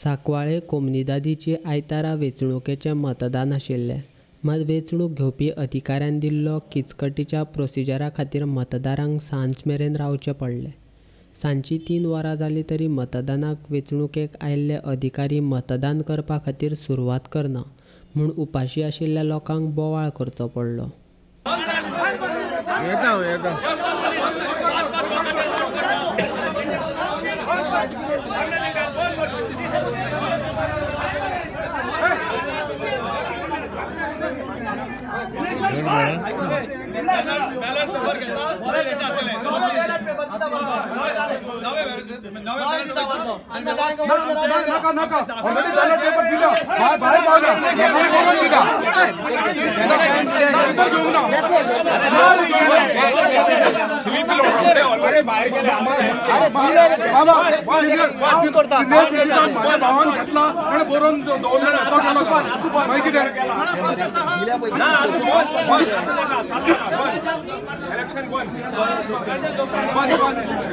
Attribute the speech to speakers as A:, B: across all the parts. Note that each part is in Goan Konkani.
A: सांकवाळे कोमुनिदादीची आयतारा वेंचणुकेचें मतदान आशिल्लें. मात वेंचणूक घेवपी अधिकाऱ्यान दिल्लो किचकटीच्या प्रोसिजरा खातीर मतदारांक सांज मेरेन रावचें पडलें. सांजची 3 वरां जालीं तरी मतदानाक वेंचणुकेक आयिल्ले अधिकारी मतदान करपा खातीर सुरवात करना म्हूण उपाशी आशिल्ल्या लोकांक बोवाळ करचो पडलो.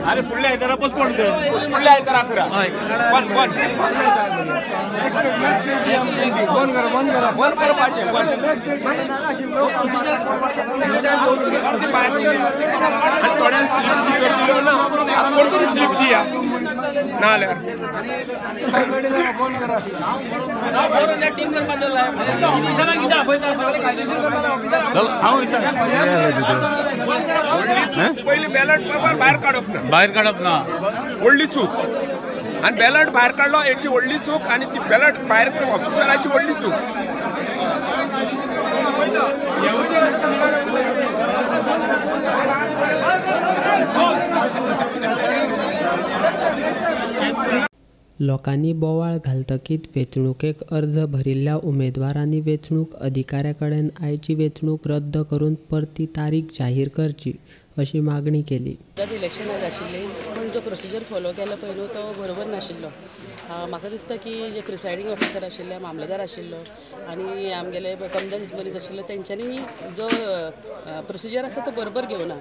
B: अरे फुडल्या आयतारा पोस्टपोन कर, फुडल्या आयतारा करा. बंद बंद बंद करा, बंद करा, बंद करपाचें. बंद थोड्यांक स्लीप दिलो ना, परतून स्लीप दिया ना जाल्यार पयलीं बॅलट पेपर भायर काडप ना,
C: भायर काडप ना,
B: व्हडली चूक. आनी बॅलट भायर काडलो हेची व्हडली चूक, आनी ती बॅलट भायर ऑफिसराची व्हडली चूक.
A: लोकांनी बोवाळ घालतकीत वेंचणुकेक अर्ज भरिल्ल्या उमेदवारांनी वेंचणूक अधिकाऱ्या कडेन आयची वेंचणूक रद्द करून परती तारीख जाहीर करची अशी मागणी केली.
D: इलेक्शन आज आशिल्ली पूण जो प्रोसिजर फॉलो केलो पळय न्हू तो बरोबर नाशिल्लो. म्हाका दिसता की जे प्रिसायडींग ऑफिसर आशिल्ले, मामलेदार आशिल्लो आनी आमगेले कमदार मनीस आशिल्लो, तेंच्यांनी जो प्रोसिजर आसा तो बरोबर घेवना.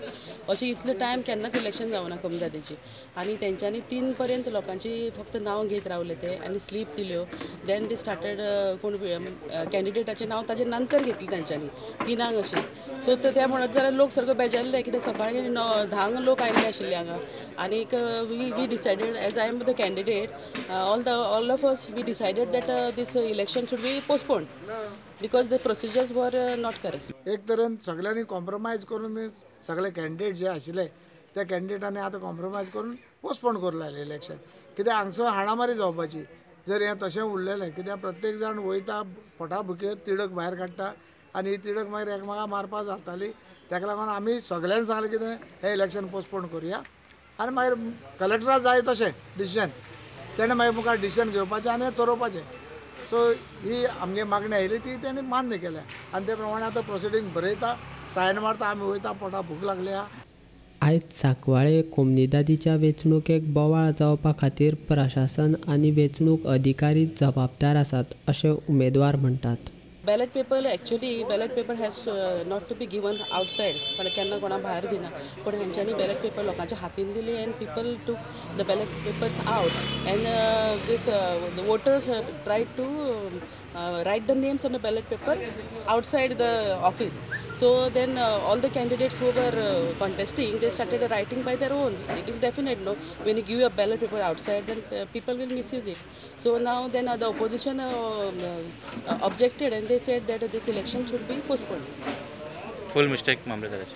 D: अशें इतलो टायम केन्नाच इलेक्शन जावना कमदादीची. आनी तेंच्यांनी 3 पर्यंत लोकांची फक्त नांव घेत रावले ते आनी स्लीप दिल्यो. Then they started कोण कॅन्डिडेटाचें नांव ताजे नंतर घेतलें तेंच्यांनी 3 अशें. सो त्या म्हणत जाल्यार लोक सारको बेजारले कित्याक सकाळीं 10 लोक आयिल्ले आशिल्ले हांगा. आनीक we decided as I am the candidate, all of us we decided that this election should be postponed because the procedures were not correct.
E: एक तरेन सगळ्यांनी कॉम्प्रोमायज करून सगळे कॅन्डिडेट जे आशिल्ले त्या कॅन्डिडेटांनी आतां कॉम्प्रोमायज करून पोस्टपोन करूं लागले इलेक्शन. कित्याक हांगसर हाणामारी जावपाची जर हें तशें उरलेलें, कित्याक प्रत्येक जाण वयता पोटा भुकेर तिडक भायर काडटा आनी ही तिडक मागीर एकमेकां मारपाक जाताली. ताका लागून आमी सगळ्यांनी सांगलें कितें हें इलेक्शन पोस्टपोन करुया आनी मागीर कलेक्टरा जाय तशें डिसिजन तेणें मागीर मुखार डिसिजन घेवपाचें आनी थरोवपाचें. सो ही आमगे मागणी आयली ती तेणी मान्य केल्या आनी ते प्रमाणे आतां प्रोसिडींग बरयता, सायन मारता, आमी वयता, पोटा भूक लागल्या.
A: आयज सांकवाळे कोमुनिदादीच्या वेंचणुकेक बोवाळ जावपा खातीर प्रशासन आनी वेंचणूक अधिकारी जबाबदार आसात अशें उमेदवार म्हणटात.
D: Ballot paper actually ballot paper has not to be given outside, कारण केन्ना कोणा भायर दिना, पूण हेंच्यांनी बॅलट पेपर लोकांच्या हातीन दिली and people took the ballot papers out and this the voters try to write the names on the ballot paper outside the office. So then all the candidates who were contesting, they started writing by their own. It is definite, no? When you give a ballot paper outside, then people will misuse it. So now then the opposition objected and they said that this election should be postponed.
C: Full mistake, Mamledar.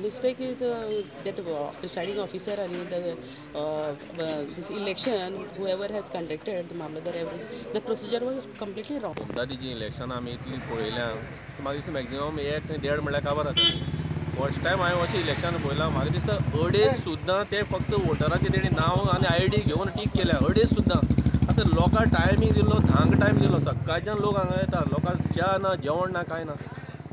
D: Mistake is that presiding officer and the this election, whoever has conducted the Mamledar, the procedure was completely wrong.
F: कोमुनिदादीची election आमी इतली पळयल्या, म्हाका दिसता मॅक्झिमम 1 ते 1.5 म्हणल्यार काबार जाता. फर्स्ट टायम हांवें अशें इलेक्शन पळयलां, म्हाका दिसता 2.5 सुद्दां ते फक्त वोटराचें तेणी नांव आनी I D घेवन टीक केल्या, 2.5 सुद्दां. आतां लोकांक टायमींग दिल्लो, 10 टायम दिल्लो, सकाळच्यान लोक हांगा येता, लोकांक च्या ना, जेवण ना, कांय ना.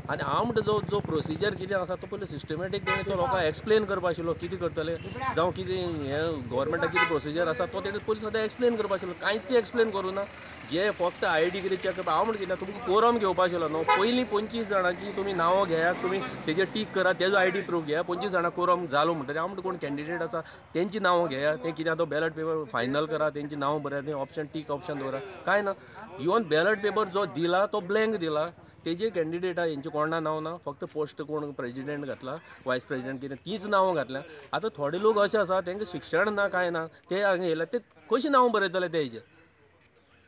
F: आनी हांव म्हणटा जो जो प्रोसिजर कितें आसा तो पयलीं सिस्टमॅटीक तेणें तो लोकांक एक्सप्लेन करपा आशिल्लो कितें करतले जावं कितें हें गव्हर्मेंटाक कितें प्रोसिजर आसा तो तेणें पयलीं सदां एक्सप्लेन करपा आशिल्लो. कांयच एक्सप्लेन करूं ना, जे फक्त I D कितें चॅक करपा. हांव म्हणटा कितें तुमकां कोरम घेवपा आशिल्लो न्हू, पयलीं 25 जाणांची तुमी नांवां घेयात, तुमी तेजेर टीक करा, तेजो I D proof घेया, 25 जाणां कोरम जालो म्हणटकीर हांव म्हणटा कोण कॅन्डिडेट आसा तेंची नांवां घेया, तें कितें आतां बॅलट पेपर फायनल करा, तेंची नांवां बरयात, तें ऑप्शन टीक ऑप्शन दवरा. कांय ना, इवन बॅलट पेपर जो दिला तो ब्लँक दिला, तेजे कॅन्डिडेटा हेंचे कोणा नांव ना, फक्त पोस्ट कोण प्रेजिडेंट घातला, वायस प्रेजिडेंट कितें तीच नांवां घातल्या. आतां थोडे लोक अशे आसा तेंकां शिक्षण ना कांय ना, ते हांगा येयल्या ते कशीं नांवां बरयतले ते हेजेर.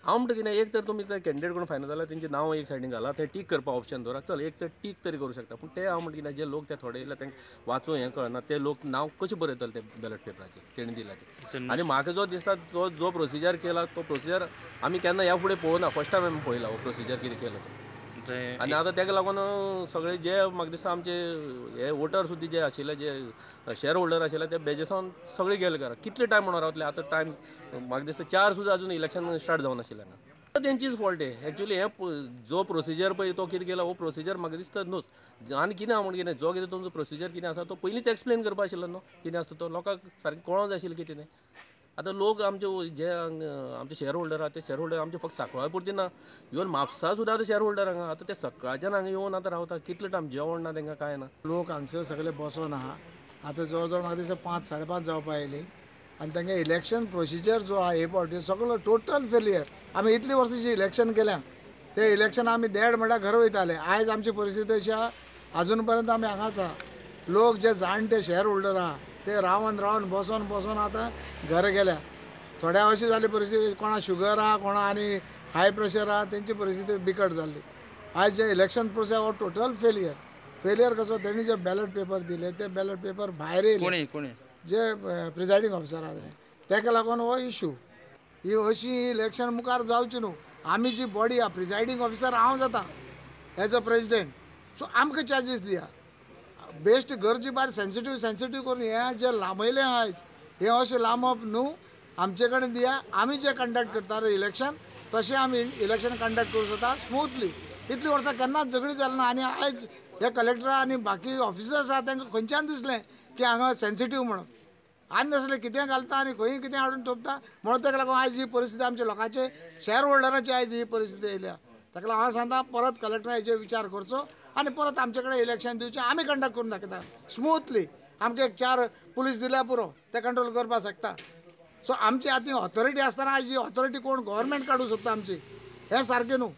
F: हांव म्हणटा कितें एक तर तुमी ते कॅन्डिडेट कोण फायनल जाल्यार तेंची नांवां एक सायडीन घाला, ते टीक करपा ऑप्शन दवरा, चल एक तर टीक तरी करूं शकता. पूण ते हांव म्हणटा कितें जे लोक ते थोडे येयले तेंकां वाचूं हें कळना, ते लोक नांव कशें बरयतले ते बॅलट पेपराचेर तेणी दिला ते. आनी म्हाका जो दिसता तो जो प्रोसिजर केला तो प्रोसिजर आमी केन्ना ह्या फुडें पळोवना, फर्स्ट टायम आमी पळयला हो प्रोसिजर कितें केलो तो. आनी आतां तेका लागून सगळे जे म्हाका दिसता आमचे हे वोटर सुद्दां जे आशिल्ले जे शेअर होल्डर आशिल्ले ते बेजेसावन सगळे गेले घरा. कितले टायम म्हणून रावतले आतां टायम म्हाका दिसता 4 सुद्दां अजून इलेक्शन स्टार्ट जावन आशिल्लें हांगा. तेंचीच फॉल्ट हे एक्चुअली हे जो प्रोसिजर पळय तो कितें केला हो प्रोसिजर म्हाका दिसता न्हूच. आनी कितें हांव म्हणटा कितें जो कितें तुमचो प्रोसिजर कितें आसा तो पयलींच एक्सप्लेन करपा आशिल्लो न्हू, कितें आसता तो लोकांक सारकें कळोंक जाय आशिल्लें कितें तें. आतां लोक आमचे जे आमचे शेअर होल्डर आहा ते शेअर होल्डर आमचे फक्त सांकवाळ पुरती ना, इवन म्हापसा सुद्दां आतां शेअर होल्डर हांगा आतां ते सकाळच्यान हांगा येवन आतां रावता, कितले टायम जेवण ना तेंकां कांय ना.
E: लोक हांगसर सगळे बसोन आहा आतां जवळ जवळ म्हाका दिसता 5 साडे 5 जावपा आयली आनी तेंगे इलेक्शन प्रोसिजर जो आहा हे फावटी सगळो टोटल फेलियर. आमी इतली वर्सां जी इलेक्शन केल्या ते इलेक्शन आमी देड म्हळ्यार घर वयताले, आयज आमची परिस्थिती अशी आहा आजून पर्यंत आमी हांगाच आहा. लोक जे जाणटे शेअर होल्डर आहा ते रावन रावन बसोन बसोन आतां घरा गेल्या. थोड्या अशी जाली परिस्थिती, कोणा शुगर आहा, कोणा आनी हाय प्रेशर आहा, तेंची परिस्थिती बिकट जाल्ली. आयज जे इलेक्शन प्रोसेस हो टोटल फेलियर. फेलियर कसो, तेणी जे बॅलट पेपर दिले ते बॅलट पेपर भायर येयले जे प्रिजायडींग ऑफिसर आहा तेका लागून हो इशू. ही अशी इलेक्शन मुखार जावची न्हू. आमी जी बॉडी आहा प्रिजायडींग ऑफिसर हांव जाता एज अ प्रेजिडेंट, सो आमकां चार्जीस दिया. बेस्ट गरजे भायर सेन्सिटीव सेन्सिटीव करून हें जें लांबयलें आयज हें अशें लांबप न्हू, आमचे कडेन दिया. आमी जें कंडक्ट करता इलेक्शन तशें आमी इलेक्शन कंडक्ट करूं शकता स्मूथली. इतलीं वर्सां केन्नाच झगडी जालें ना आनी आयज हे कलेक्टर आनी बाकी ऑफिसर्स आहा तांकां खंयच्यान दिसलें की हांगा सेन्सिटीव म्हणून आनी नासलें कितें घालता आनी खंय कितें हाडून थोपता म्हणून ताका लागून आयज ही परिस्थिती आमच्या लोकांचे शेअर होल्डराची आयज ही परिस्थिती येयल्या. ताका लागून हांव सांगता परत कलेक्टरा हेजेर विचार करचो आनी परत आमचे कडेन इलेक्शन दिवचें, आमी कंडक्ट करून दाखयता स्मूथली. आमकां एक 4 पुलीस दिल्यार पुरो, ते कंट्रोल करपाक शकता. सो आमची आतां ऑथॉरिटी आसतना आयज ही ऑथॉरिटी कोण गव्हर्मेंट काडूंक सोदता आमची, हें सारकें न्हू.